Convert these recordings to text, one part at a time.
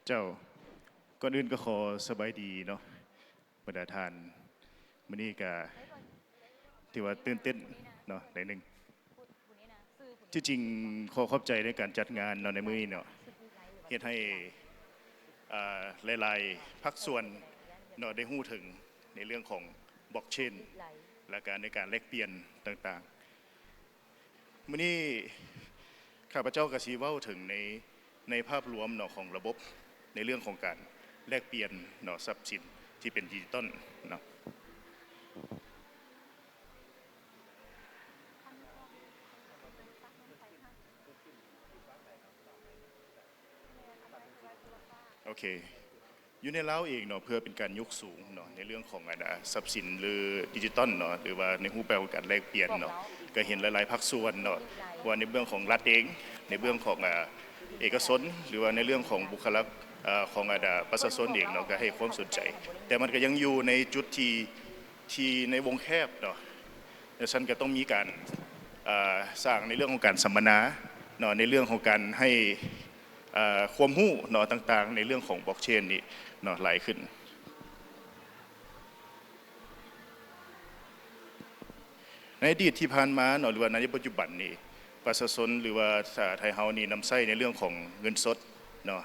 ເຈົ້າ ກ່ອນອື່ນກໍຂໍສະບາຍດີເນາະ ບັນດາທ່ານ. ມື້ນີ້ກະຖືວ່າຕື່ນເຕັ້ນເນາະ ໜ້ອຍໜຶ່ງ. ທີ່ຈິງຂໍຂອບໃຈໃນການຈັດງານເນາະ ໃນມື້ນີ້ເນາະ ເຮັດໃຫ້ ເອີ ຫຼາຍໆພາກສ່ວນເນາະ ໄດ້ຮູ້ເຖິງໃນເລື່ອງຂອງບລັອກເຊນ ແລະກະໃນການແລກປ່ຽນຕ່າງໆ. ມື້ນີ້ຂ້າພະເຈົ້າກໍຊິເວົ້າເຖິງໃນ ໃນພາບລວມເນາະ ຂອງລະບົບ ໃນເລື່ອງຂອງການແລກປ່ຽນເນາະ ຊັບສິນທີ່ເປັນດິຈິຕອນເນາະ. ໂອເຄ ຢູ່ໃນລາວເອງເນາະ ເພື່ອເປັນການຍົກສູງເນາະ ໃນເລື່ອງຂອງອັນ ອາ ຊັບສິນ ຫຼື ດິຈິຕອນເນາະ ຫຼືວ່າໃນຮູບແບບຂອງການແລກປ່ຽນເນາະ ກໍເຫັນຫຼາຍໆພາກສ່ວນເນາະ ວ່າໃນເບື້ອງຂອງລັດເອງ ໃນເບື້ອງຂອງ ອາ ເອກະຊົນ ຫຼືວ່າໃນເລື່ອງຂອງບຸກຄະລາກອນ ອາ ຂອງອັນ ອາ ປະຊາຊົນເອງເນາະ ກໍໃຫ້ຄວາມສົນໃຈ ແຕ່ມັນກໍຍັງຢູ່ໃນຈຸດທີ່ ທີ່ໃນວົງແຄບເນາະ. ດັ່ງຊັ້ນກໍຕ້ອງມີການ ເອີ ສ້າງໃນເລື່ອງຂອງການສຳມະນາເນາະ ໃນເລື່ອງຂອງການໃຫ້ ເອີ ຄວາມຮູ້ເນາະ ຕ່າງໆ ໃນເລື່ອງຂອງບລັອກເຊນນີ້ເນາະ ຫຼາຍຂຶ້ນ. ໃນອະດີດທີ່ຜ່ານມາເນາະ ຫຼືວ່າໃນປັດຈຸບັນນີ້ ປະຊາຊົນ ຫຼືວ່າຊາວໄທເຮົານີ້ນຳໃຊ້ໃນເລື່ອງຂອງເງິນສົດເນາະ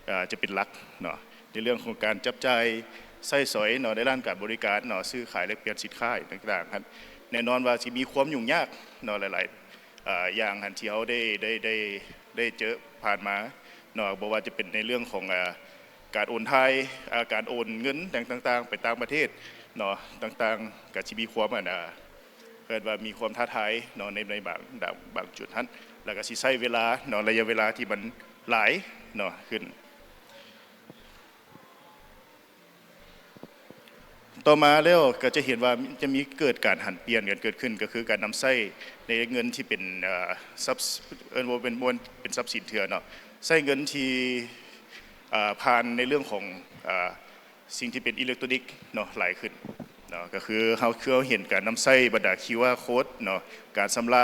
ເອີ ຈະເປັນຫຼັກເນາະ ໃນເລື່ອງຂອງການຈັບຈ່າຍໃຊ້ສອຍເນາະ ໃນຮ້ານການບໍລິການເນາະ ຊື້ຂາຍແລກປ່ຽນສິນຄ້າຕ່າງໆຫັ້ນ ແນ່ນອນວ່າຊິມີຄວາມຫຍຸ້ງຍາກເນາະ ຫຼາຍໆ ເອີ ຢ່າງຫັ້ນທີ່ເຮົາໄດ້ ໄດ້ ໄດ້ ໄດ້ເຈີຜ່ານມາເນາະ ບໍ່ວ່າຈະເປັນໃນເລື່ອງຂອງ ເອີ ການໂອນຖ່າຍ ເອີ ການໂອນເງິນຫຍັງຕ່າງໆ ໄປຕ່າງປະເທດເນາະ ຕ່າງໆ ກໍຊິມີຄວາມ ອັນ ເອີ້ນວ່າມີຄວາມທ້າທາຍເນາະ ໃນ ໃນບາງ ບາງ ບາງຈຸດຫັ້ນ ແລ້ວກໍຊິໃຊ້ເວລາເນາະ ໄລຍະເວລາທີ່ມັນຫຼາຍເນາະຂຶ້ນ. ຕໍ່ມາແລ້ວກໍຈະເຫັນວ່າຈະມີເກີດການຫັນປ່ຽນກັນເກີດຂຶ້ນ ກໍຄືການນຳໃຊ້ໃນເງິນທີ່ເປັນ ເອີ ຊັບ ເອີ້ນວ່າເປັນ ບໍ່ແມ່ນເປັນຊັບສິນເທື່ອເນາະ ໃຊ້ເງິນທີ່ ເອີ ຜ່ານໃນເລື່ອງຂອງ ເອີ ສິ່ງທີ່ເປັນອີເລັກໂຕຣນິກເນາະ ຫຼາຍຂຶ້ນເນາະ ກໍຄືເຮົາ ຄືເຮົາເຫັນການນຳໃຊ້ບັນດາຄິວອາໂຄດເນາະ ການຊຳລະ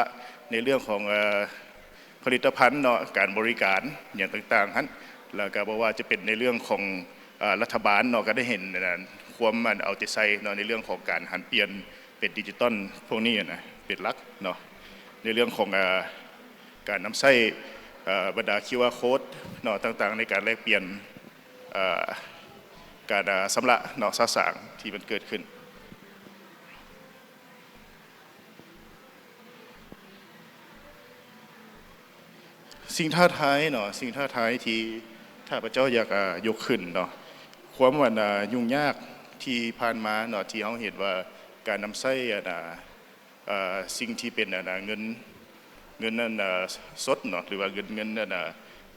ໃນເລື່ອງຂອງ ເອີ ຜະລິດຕະພັນເນາະ ການບໍລິການຫຍັງຕ່າງໆຫັ້ນ ແລ້ວກໍບໍ່ວ່າຈະເປັນໃນເລື່ອງຂອງ ເອີ ລັດຖະບານເນາະ ກໍໄດ້ເຫັນ ອັນ ຄວາມ ອັນ ເອົາໃຈໃສ່ເນາະ ໃນເລື່ອງຂອງການຫັນປ່ຽນເປັນດິຈິຕອນພວກນີ້ນະ ເປັນຫຼັກເນາະ ໃນເລື່ອງຂອງ ເອີ ການນຳໃຊ້ ເອີ ບັນດາຄິວອາໂຄດເນາະ ຕ່າງໆ ໃນການແລກປ່ຽນ ເອີ ການ ເອີ ຊຳລະເນາະ ສະສາງທີ່ມັນເກີດຂຶ້ນ. ສິ່ງທ້າທາຍເນາະ ສິ່ງທ້າທາຍທີ່ຂ້າພະເຈົ້າຢາກ ເອີ ຍົກຂຶ້ນເນາະ ຄວາມ ອັນ ຫຍຸ້ງຍາກທີ່ຜ່ານມາເນາະ ທີ່ເຮົາເຫັນວ່າການນຳໃຊ້ ອັນ ເອີ ສິ່ງທີ່ເປັນ ອັນ ເງິນ ເງິນ ອັນ ສົດເນາະ ຫຼືວ່າເງິນ ເງິນ ອັນ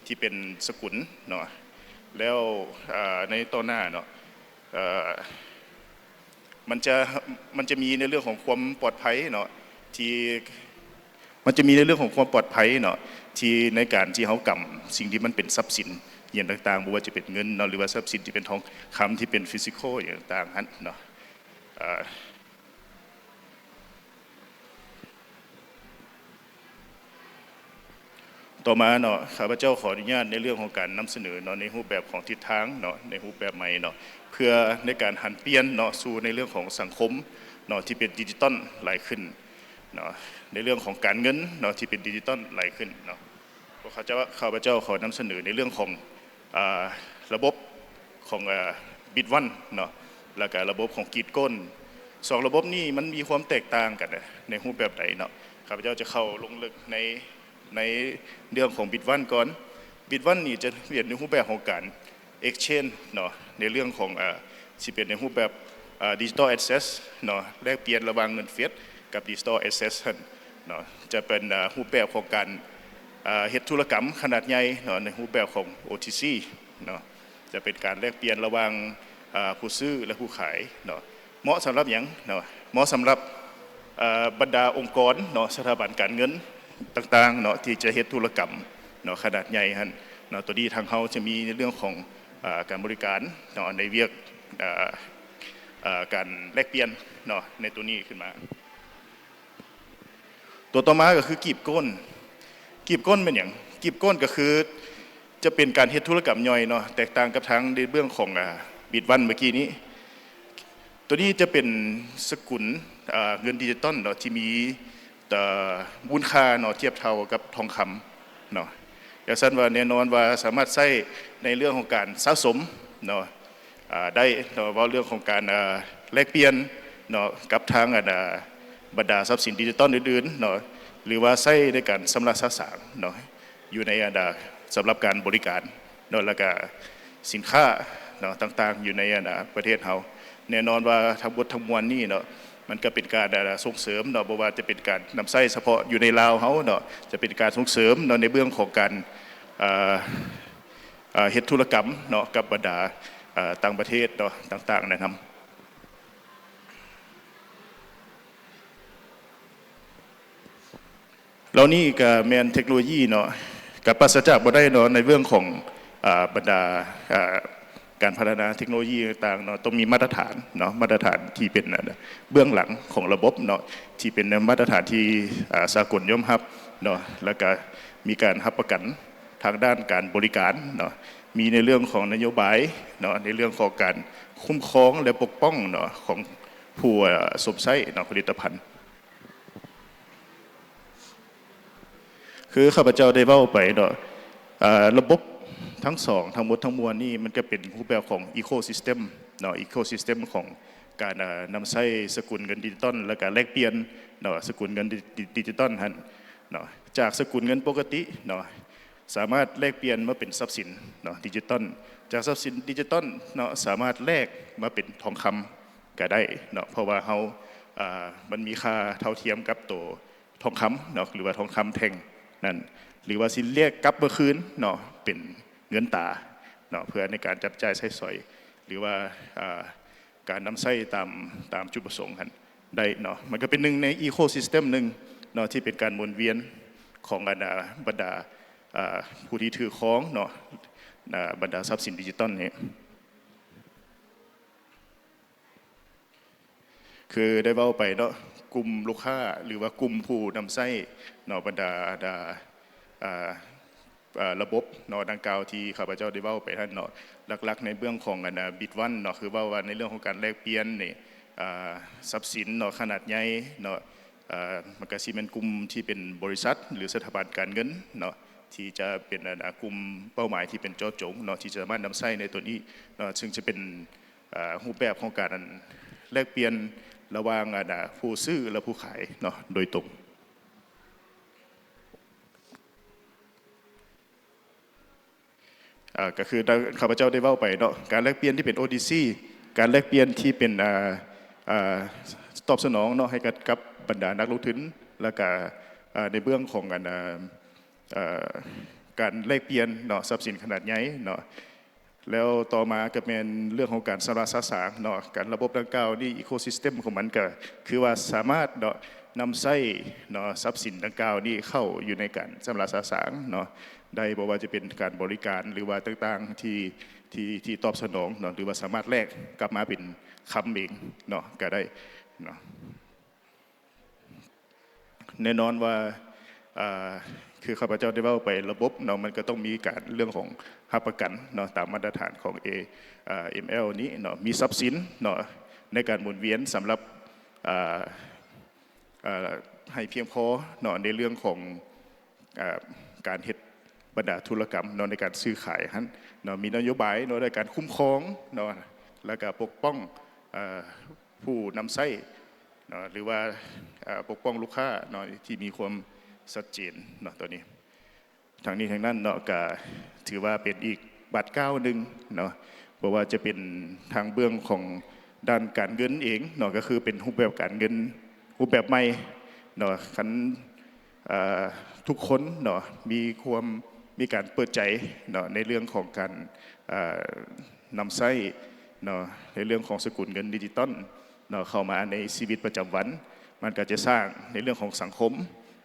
ທີ່ເປັນສະກຸນເນາະ ແລ້ວ ເອີ ໃນຕໍ່ໜ້າເນາະ ເອີ ມັນຈະ ມັນຈະມີໃນເລື່ອງຂອງຄວາມປອດໄພເນາະ ທີ່ ມັນຈະມີໃນເລື່ອງຂອງຄວາມປອດໄພເນາະ ທີ່ໃນການທີ່ເຮົາກຳສິ່ງທີ່ມັນເປັນຊັບສິນຫຍັງຕ່າງໆ ບໍ່ວ່າຈະເປັນເງິນເນາະ ຫຼືວ່າຊັບສິນທີ່ເປັນທອງຄຳທີ່ເປັນຟີຊິຄໍຫຍັງຕ່າງໆຫັ້ນເນາະ ເອີ ຕໍ່ມາເນາະ ຂ້າພະເຈົ້າຂໍອະນຸຍາດໃນເລື່ອງຂອງການນຳສະເໜີເນາະ ໃນຮູບແບບຂອງທິດທາງເນາະ ໃນຮູບແບບໃໝ່ເນາະ ເພື່ອໃນການຫັນປ່ຽນເນາະ ສູ່ໃນເລື່ອງຂອງສັງຄົມເນາະ ທີ່ເປັນດິຈິຕອນຫຼາຍຂຶ້ນເນາະ ໃນເລື່ອງຂອງການເງິນເນາະ ທີ່ເປັນດິຈິຕອນຫຼາຍຂຶ້ນເນາະ. ພວກຂ້າພະເຈົ້າ ຂ້າພະເຈົ້າຂໍນຳສະເໜີໃນເລື່ອງຂອງ ອາ ລະບົບຂອງ ອາ ບິດວັນເນາະ ແລ້ວກະລະບົບຂອງກຣີນໂກນ ສອງລະບົບນີ້ມັນມີຄວາມແຕກຕ່າງກັນໃນຮູບແບບໃດເນາະ ຂ້າພະເຈົ້າຈະເຂົ້າລົງເລິກໃນ ໃນເລື່ອງຂອງບິດວັນກ່ອນ. ບິດວັນນີ້ຈະເປັນໃນຮູບແບບຂອງການເອັກເຊນເນາະ ໃນເລື່ອງຂອງ ອາ ຊິເປັນໃນຮູບແບບ ອາ ດິຈິຕອລແອັດເຊັດເນາະ ແລກປ່ຽນລະຫວ່າງເງິນເຟດກັບດິຈິຕອລແອັດເຊັດຫັ້ນເນາະ ຈະເປັນ ອາ ຮູບແບບຂອງການ ອາ ເຮັດທຸລະກຳຂະໜາດໃຫຍ່ເນາະ ໃນຮູບແບບຂອງໂອທີຊີເນາະ ຈະເປັນການແລກປ່ຽນລະຫວ່າງ ອາ ຜູ້ຊື້ ແລະ ຜູ້ຂາຍເນາະ. ເໝາະສຳລັບຫຍັງເນາະ? ເໝາະສຳລັບ ອາ ບັນດາອົງກອນເນາະ ສະຖາບັນການເງິນຕ່າງໆເນາະ ທີ່ຈະເຮັດທຸລະກຳເນາະ ຂະໜາດໃຫຍ່ຫັ້ນເນາະ. ໂຕນີ້ທາງເຮົາຈະມີໃນເລື່ອງຂອງ ອາ ການບໍລິການເນາະ ໃນວຽກ ອາ ອາ ການແລກປ່ຽນເນາະ ໃນໂຕນີ້ຂຶ້ນມາ. ຕົວຕໍ່ມາກໍຄືກຣີນໂກນ. ກຣີນໂກນແມ່ນຫຍັງ? ກຣີນໂກນກໍຄື ຈະເປັນການເຮັດທຸລະກຳຍ່ອຍເນາະ ແຕກຕ່າງກັບທາງໃນເບື້ອງຂອງ ອາ ບິດວັນເມື່ອກີ້ນີ້. ໂຕນີ້ຈະເປັນສະກຸນ ອາ ເງິນດິຈິຕອນເນາະ ທີ່ມີ ເອີ ມູນຄ່າເນາະ ທຽບເທົ່າກັບທອງຄຳເນາະ. ຈັ່ງຊັ້ນວ່າແນ່ນອນວ່າສາມາດໃຊ້ໃນເລື່ອງຂອງການສະສົມເນາະ ອາ ໄດ້ເນາະ ເວົ້າເລື່ອງຂອງການ ອາ ແລກປ່ຽນເນາະ ກັບທາງ ອັນ ອາ ບັນດາຊັບສິນດິຈິຕອນອື່ນໆເນາະ ຫຼືວ່າໃຊ້ໃນການຊຳລະສະສາງເນາະ ຢູ່ໃນ ອັນ ອາ ສຳລັບການບໍລິການເນາະ ແລ້ວກະສິນຄ້າເນາະ ຕ່າງໆ ຢູ່ໃນ ອັນ ອາ ປະເທດເຮົາ. ແນ່ນອນວ່າທັງໝົດທັງມວນນີ້ເນາະ ມັນກະເປັນການ ອາ ສົ່ງເສີມເນາະ ບໍ່ວ່າຈະເປັນການນຳໃຊ້ສະເພາະຢູ່ໃນລາວເຮົາເນາະ ຈະເປັນການສົ່ງເສີມເນາະ ໃນເບື້ອງຂອງການ ເອີ ເຮັດທຸລະກຳເນາະ ກັບບັນດາ ເອີ ຕ່າງປະເທດເນາະ ຕ່າງໆ ແນະນຳ. ເຫຼົ່ານີ້ກະແມ່ນເທັກໂນໂລຢີເນາະ ກະປາສະຈາກບໍ່ໄດ້ເນາະ ໃນເບື້ອງຂອງ ອາ ບັນດາ ອາ ການພັດທະນາເທັກໂນໂລຢີຕ່າງໆເນາະ ຕ້ອງມີມາດຕະຖານເນາະ ມາດຕະຖານທີ່ເປັນ ອາ ເບື້ອງຫຼັງຂອງລະບົບເນາະ ທີ່ເປັນມາດຕະຖານທີ່ ອາ ສາກົນຍອມຮັບເນາະ ແລ້ວກະມີການຮັບປະກັນທາງດ້ານການບໍລິການເນາະ ມີໃນເລື່ອງຂອງນະໂຍບາຍເນາະ ໃນເລື່ອງຂອງການຄຸ້ມຄອງ ແລະ ປົກປ້ອງເນາະ ຂອງຜູ້ ອາ ຊົມໃຊ້ເນາະ ຜະລິດຕະພັນ. ຄືຂ້າພະເຈົ້າໄດ້ເວົ້າໄປເນາະ ອາ ລະບົບທັງສອງ ທັງໝົດທັງມວນນີ້ ມັນກະເປັນຮູບແບບຂອງອີໂຄຊິສເຕັມເນາະ ອີໂຄຊິສເຕັມຂອງການ ອາ ນຳໃຊ້ສະກຸນເງິນດິຈິຕອນ ແລ້ວກະແລກປ່ຽນເນາະ ສະກຸນເງິນດິ ດິ ດິຈິຕອນຫັ້ນເນາະ ຈາກສະກຸນເງິນປົກກະຕິເນາະ ສາມາດແລກປ່ຽນມາເປັນຊັບສິນເນາະ ດິຈິຕອນ ຈາກຊັບສິນດິຈິຕອນເນາະ ສາມາດແລກມາເປັນທອງຄຳກະໄດ້ເນາະ ເພາະວ່າເຮົາ ອາ ມັນມີຄ່າເທົ່າທຽມກັບໂຕ ທອງຄຳເນາະ ຫຼືວ່າທອງຄຳແທ່ງນັ້ນ ຫຼືວ່າຊິລຽກກັບມາຄືນເນາະ ເປັນເງິນຕາເນາະ ເພື່ອໃນການຈັບຈ່າຍໃຊ້ສອຍ ຫຼືວ່າ ອາ ການນຳໃຊ້ຕາມ ຕາມຈຸດປະສົງຫັ້ນໄດ້ເນາະ. ມັນກະເປັນໜຶ່ງໃນອີໂຄຊິສເຕັມໜຶ່ງເນາະ ທີ່ເປັນການໝູນວຽນຂອງ ອັນ ອາ ບັນດາ ອາ ຜູ້ທີ່ຖືຄອງເນາະ ອາ ບັນດາຊັບສິນດິຈິຕອນນີ້. ຄືໄດ້ເວົ້າໄປເນາະ ກຸ່ມລູກຄ້າ ຫຼືວ່າກຸ່ມຜູ້ນຳໃຊ້ເນາະ ບັນດາ ດາ ອາ ອາ ລະບົບເນາະ ດັ່ງກ່າວທີ່ຂ້າພະເຈົ້າໄດ້ເວົ້າໄປຫັ້ນເນາະ ຫຼັກໆໃນເບື້ອງຂອງ ອັນ ອາ ບິດວັນເນາະ ຄືເວົ້າວ່າໃນເລື່ອງຂອງການແລກປ່ຽນນີ້ ອາ ຊັບສິນເນາະ ຂະໜາດໃຫຍ່ເນາະ ອາ ມັນກະຊິແມ່ນກຸ່ມທີ່ເປັນບໍລິສັດ ຫຼື ສະຖາບັນການເງິນເນາະ ທີ່ຈະເປັນ ອັນ ອາ ກຸ່ມເປົ້າໝາຍທີ່ເປັນເຈາະຈົງເນາະ ທີ່ຈະສາມາດນຳໃຊ້ໃນໂຕນີ້ເນາະ ເຊິ່ງຈະເປັນ ອາ ຮູບແບບຂອງການ ອັນ ແລກປ່ຽນລະຫວ່າງ ອັນ ອາ ຜູ້ຊື້ ແລະ ຜູ້ຂາຍເນາະ ໂດຍຕົງ. ອາ ກະຄືດັ່ງຂ້າພະເຈົ້າໄດ້ເວົ້າໄປເນາະ ການແລກປ່ຽນທີ່ເປັນໂອທີຊີ ການແລກປ່ຽນທີ່ເປັນ ອາ ອາ ຕອບສະໜອງເນາະ ໃຫ້ກັບ ກັບບັນດານັກລົງທຶນ ແລ້ວກະ ອາ ໃນເບື້ອງຂອງ ອັນ ອາ ອາ ການແລກປ່ຽນເນາະ ຊັບສິນຂະໜາດໃຫຍ່ເນາະ. ແລ້ວຕໍ່ມາກະແມ່ນເລື່ອງຂອງການຊຳລະສະສາງເນາະ ການລະບົບດັ່ງກ່າວນີ້ ອີໂຄຊິສເຕັມຂອງມັນກະຄືວ່າສາມາດເນາະ ນຳໃຊ້ເນາະ ຊັບສິນດັ່ງກ່າວນີ້ເຂົ້າຢູ່ໃນການຊຳລະສະສາງເນາະ ໄດ້ ບໍ່ວ່າຈະເປັນການບໍລິການ ຫຼືວ່າຕ່າງໆທີ່ ທີ່ ທີ່ຕອບສະໜອງເນາະ ຫຼືວ່າສາມາດແລກກັບມາເປັນຄຳເອງເນາະ ກະໄດ້ເນາະ. ແນ່ນອນວ່າ ອາ ຄືຂ້າພະເຈົ້າໄດ້ເວົ້າໄປ ລະບົບເນາະ ມັນກະຕ້ອງມີການເລື່ອງຂອງຮັບປະກັນເນາະ ຕາມມາດຕະຖານຂອງ ເອ ອາ ເອັມແອລ ນີ້ເນາະ ມີຊັບສິນເນາະ ໃນການໝູນວຽນສຳລັບ ອາ ອາ ໃຫ້ພຽງພໍເນາະ ໃນເລື່ອງຂອງ ອາ ການເຮັດບັນດາທຸລະກຳເນາະ ໃນການຊື້ຂາຍຫັ້ນເນາະ ມີນະໂຍບາຍເນາະ ໃນການຄຸ້ມຄອງເນາະ ແລ້ວກະປົກປ້ອງ ອາ ຜູ້ນຳໃຊ້ເນາະ ຫຼືວ່າ ອາ ປົກປ້ອງລູກຄ້າເນາະ ທີ່ມີຄວາມຊັດເຈນເນາະ ໂຕນີ້. ທັງນີ້ທັງນັ້ນເນາະ ກະຖືວ່າເປັນອີກບາດກ້າວໜຶ່ງເນາະ ບໍ່ວ່າຈະເປັນທາງເບື້ອງຂອງດ້ານການເງິນເອງເນາະ ກະຄືເປັນຮູບແບບການເງິນຮູບແບບໃໝ່ເນາະ ຄັນ ເອີ ທຸກຄົນເນາະ ມີຄວາມ ມີການເປີດໃຈເນາະ ໃນເລື່ອງຂອງການ ເອີ ນຳໃຊ້ເນາະ ໃນເລື່ອງຂອງສະກຸນເງິນດິຈິຕອນເນາະ ເຂົ້າມາໃນຊີວິດປະຈຳວັນ ມັນກະຈະສ້າງໃນເລື່ອງຂອງສັງຄົມ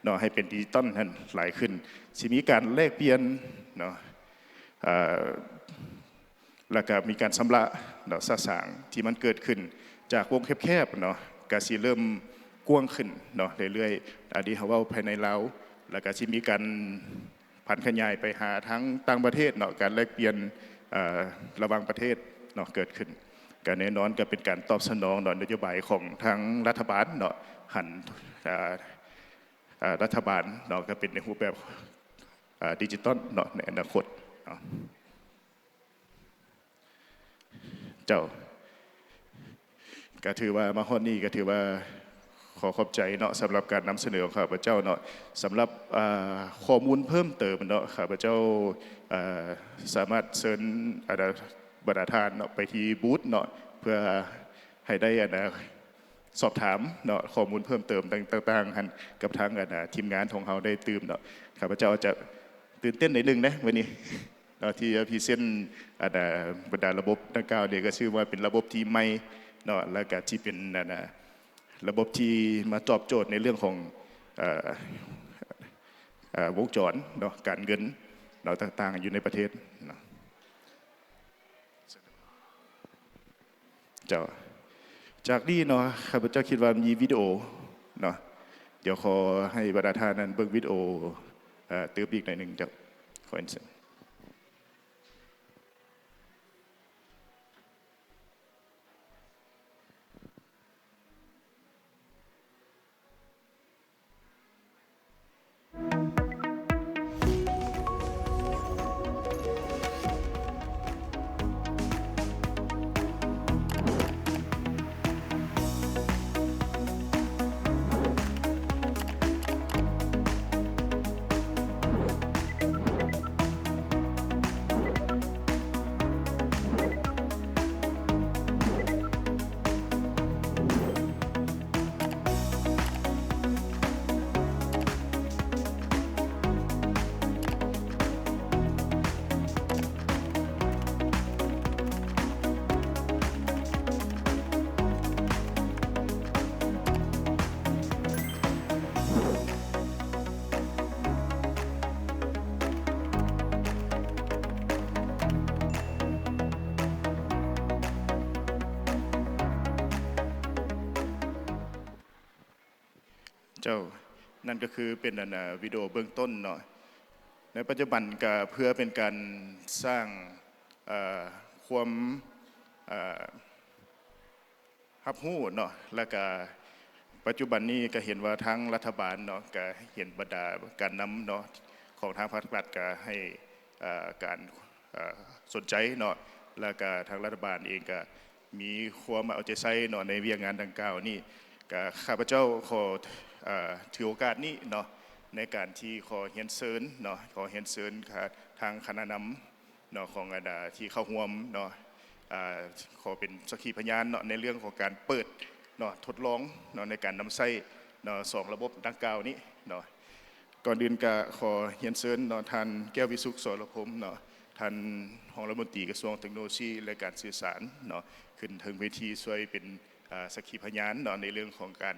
ເນາະ ໃຫ້ເປັນດິຈິຕອນຫັ້ນຫຼາຍຂຶ້ນ ຊິມີການແລກປ່ຽນເນາະ ເອີ ແລ້ວກະມີການຊຳລະເນາະ ສະສາງທີ່ມັນເກີດຂຶ້ນຈາກວົງແຄບໆເນາະ ກະຊິເລີ່ມກວ້າງຂຶ້ນເນາະ ເລື້ອຍໆ ອັນນີ້ເຮົາເວົ້າພາຍໃນລາວ ແລ້ວກະຊິມີການ ຜັນຂະຫຍາຍໄປຫາທາງຕ່າງປະເທດເນາະ, ການແລກປ່ຽນ ເອີ ລະຫວ່າງປະເທດເນາະ ເກີດຂຶ້ນ ກໍແນ່ນອນກໍເປັນການຕອບສະໜອງເນາະ ນະໂຍບາຍຂອງທາງລັດຖະບານເນາະ, ຫັນ ເອີ ເອີ ລັດຖະບານເນາະ ກໍເປັນໃນຮູບແບບ ເອີ ດິຈິຕອນເນາະ ໃນອະນາຄົດເນາະ. ເຈົ້າ ກະຖືວ່າມາຮອດນີ້ກະຖືວ່າຂໍຂອບໃຈເນາະ ສຳລັບການນຳສະເໜີຂອງຂ້າພະເຈົ້າເນາະ. ສຳລັບ ເອີ ຂໍ້ມູນເພີ່ມເຕີມເນາະ ຂ້າພະເຈົ້າ ເອີ ສາມາດເຊີນ ອັນ ບັນດາທ່ານເນາະ ໄປທີ່ບູດເນາະ ເພື່ອໃຫ້ໄດ້ ອັນ ສອບຖາມເນາະ ຂໍ້ມູນເພີ່ມເຕີມຕ່າງໆຫັ້ນ ກັບທາງ ອັນ ທີມງານຂອງເຮົາໄດ້ຕື່ມເນາະ. ຂ້າພະເຈົ້າຈະຕື່ນເຕັ້ນໜ້ອຍໜຶ່ງເດ້ມື້ນີ້ເນາະ ທີ່ຈະພຣີເຊັນ ອັນ ບັນດາລະບົບດັ່ງກ່າວນີ້ ກໍຊື່ວ່າເປັນລະບົບທີ່ໃໝ່ເນາະ ແລ້ວກໍທີ່ເປັນ ອັນ ລະບົບທີ່ມາຕອບໂຈດໃນເລື່ອງຂອງ ເອີ ເອີ ວົງຈອນເນາະ ການເງິນເນາະ ຕ່າງໆຢູ່ໃນປະເທດເນາະ. ເຈົ້າ ຈາກນີ້ເນາະ ຂ້າພະເຈົ້າຄິດວ່າມີວິດີໂອເນາະ ດຽວຂໍໃຫ້ບັນດາທ່ານນັ້ນເບິ່ງວິດີໂອ ເອີ ຕື່ມອີກໜ້ອຍໜຶ່ງ ເຈົ້າ ຂໍຮຽນເຊີນ. ເຈົ້າ ນັ້ນກໍຄືເປັນ ອັນ ອາ ວິດີໂອເບື້ອງຕົ້ນເນາະ ໃນປັດຈຸບັນກໍເພື່ອເປັນການສ້າງ ເອີ ຄວາມ ເອີ ຮັບຮູ້ເນາະ ແລ້ວກະປັດຈຸບັນນີ້ກະເຫັນວ່າທາງລັດຖະບານເນາະ ກະເຫັນບັນດາການນຳເນາະ ຂອງທາງພາກລັດກະໃຫ້ ເອີ ການ ເອີ ສົນໃຈເນາະ ແລ້ວກະທາງລັດຖະບານເອງກະມີຄວາມເອົາໃຈໃສ່ເນາະ ໃນວຽກງານດັ່ງກ່າວນີ້ ກະຂ້າພະເຈົ້າຂໍ ເອີ ຖືໂອກາດນີ້ເນາະ ໃນການທີ່ຂໍຮຽນເຊີນເນາະ ຂໍຮຽນເຊີນ ທາງຄະນະນຳ ເນາະ ຂອງ ອັນ ອາ ທີ່ເຂົ້າຮ່ວມເນາະ ອາ ຂໍເປັນສັກຂີພະຍານເນາະ ໃນເລື່ອງຂອງການເປີດເນາະ ທົດລອງເນາະ ໃນການນຳໃຊ້ເນາະ ສອງລະບົບດັ່ງກ່າວນີ້ເນາະ. ກ່ອນອື່ນກະຂໍຮຽນເຊີນເນາະ ທ່ານ ແກ້ວວິສຸກ ສອລະພົມ ເນາະ ທ່ານຮອງລັດຖະມົນຕີກະຊວງເຕັກໂນໂລຊີ ແລະ ການສື່ສານເນາະ ຂຶ້ນເທິງເວທີຊ່ວຍເປັນ ອາ ສັກຂີພະຍານເນາະ ໃນເລື່ອງຂອງການ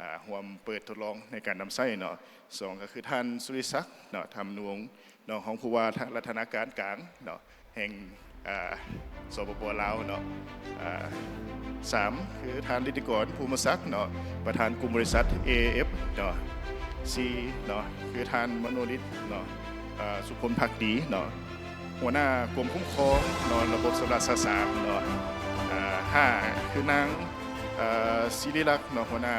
ອາ ຮ່ວມເປີດທົດລອງໃນການນຳໃຊ້ເນາະ. ສອງ ກໍຄືທ່ານ ສຸລິສັກ ເນາະ ທຳນວງ ເນາະ ຮອງຜູ້ວ່າລັດຖະນາການກາງເນາະ ແຫ່ງ ອາ ສປປ ລາວເນາະ. ອາ ສາມ ຄືທ່ານ ລິດທິກອນ ພູມະສັກ ເນາະ ປະທານກຸ່ມບໍລິສັດ ເອເອັຟ ເນາະ. ສີ່ ເນາະ ຄືທ່ານ ມະໂນລິດ ເນາະ ອາ ສຸພົນ ພັກດີ ເນາະ ຫົວໜ້າກົມຄຸ້ມຄອງເນາະ ລະບົບຊຳລະສະສາງເນາະ. ອາ ຫ້າ ຄືນາງ ອາ ສິລິລັກ ເນາະ ຫົວໜ້າ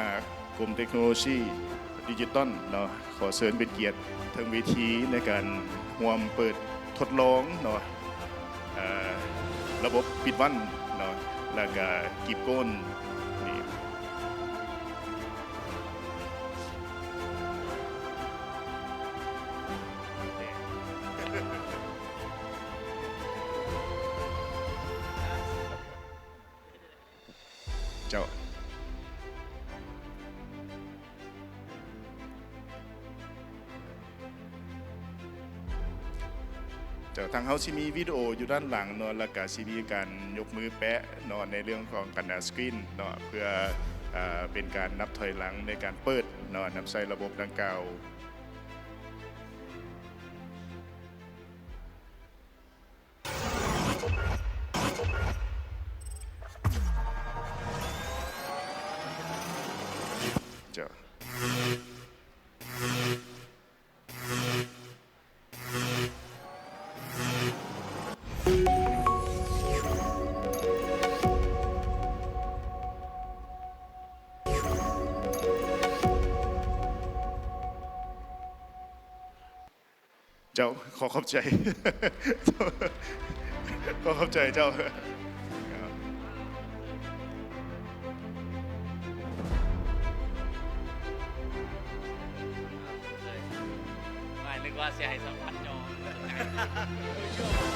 ກົມເຕັກໂນໂລຊີດິຈິຕອນເນາະ ຂໍເຊີນເປັນກຽດເທິງເວທີໃນການຮ່ວມເປີດທົດລອງເນາະ ອາ ລະບົບປິດວັນເນາະ ແລ້ວກະກີບໂກນນີ້. ເຈົ້າ ເຈົ້າ ທາງເຮົາຊິມີວິດີໂອຢູ່ດ້ານຫຼັງເນາະ ແລ້ວກະຊິມີການຍົກມືແປະເນາະ ໃນເລື່ອງຂອງການສະກຣີນເນາະ ເພື່ອ ເອີ ເປັນການນັບຖອຍຫຼັງໃນການເປີດເນາະ ນຳໃຊ້ລະບົບດັ່ງກ່າວ. ເຈົ້າ. ເຈົ້າ ຂໍຂອບໃຈ ເຈົ້າ ຂໍຂອບໃຈເຈົ້າ. ອ້າຍ ນຶກວ່າຊິໃຫ້ສຳພາດຫຍໍ້.